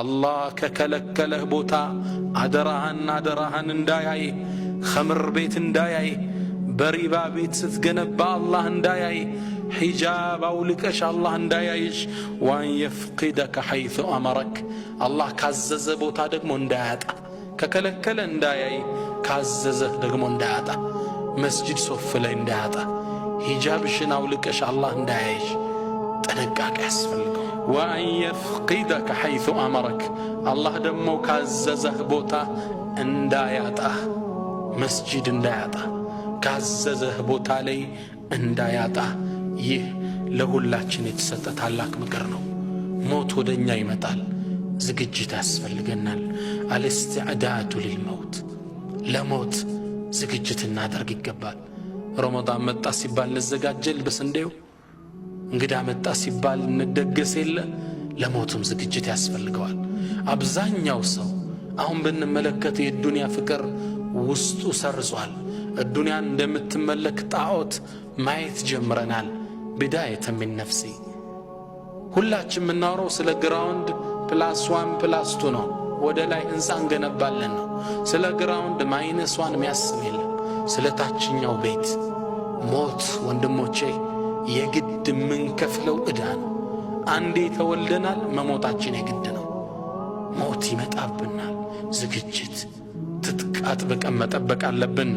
አላህ ከከለከለህ ቦታ አደራህን አደራህን እንዳያይ፣ ኸምር ቤት እንዳያይ፣ በሪባ ቤት ስትገነባ አላህ እንዳያይ፣ ሒጃብ አውልቀሽ አላህ እንዳያይሽ፣ وأن يفقدك حيث أمرك፣ አላህ ካዘዘ ቦታ ደግሞ እንዳያጣ፣ ከከለከለ እንዳያይ፣ ካዘዘህ ደግሞ እንዳያጣ፣ መስጂድ ሶፍ ላይ እንዳያጣ፣ ሂጃብሽን አውልቀሽ አላህ እንዳያይሽ ጥንቃቄ ያስፈልገው። وأن يفقدك حيث أمرك፣ አላህ ደግሞ ካዘዘህ ቦታ እንዳያጣህ፣ መስጂድ እንዳያጣ፣ ካዘዘህ ቦታ ላይ እንዳያጣ። ይህ ለሁላችን የተሰጠ ታላቅ ምክር ነው። ሞት ወደ እኛ ይመጣል። ዝግጅት ያስፈልገናል። الاستعداد للموت፣ ለሞት ዝግጅት እናደርግ ይገባል። ረመዳን መጣ ሲባል እንዘጋጀል በስንዴው፣ እንግዳ መጣ ሲባል እንደገስ የለ፣ ለሞትም ዝግጅት ያስፈልገዋል። አብዛኛው ሰው አሁን ብንመለከት የዱንያ ፍቅር ውስጡ ሰርጿል። ዱንያን እንደምትመለክ ጣዖት ማየት ጀምረናል። بداية من نفسي። ሁላችን የምናወራው ስለ ground +1 +2 ነው። ወደ ላይ ህንፃ እንገነባለን ነው። ስለ ground -1 የሚያስብ የለም። ስለ ታችኛው ቤት። ሞት ወንድሞቼ የግድ የምንከፍለው ዕዳ ነው። አንዴ ተወልደናል፣ መሞታችን የግድ ነው። ሞት ይመጣብናል። ዝግጅት ትጥቅ አጥብቀን መጠበቅ አለብን።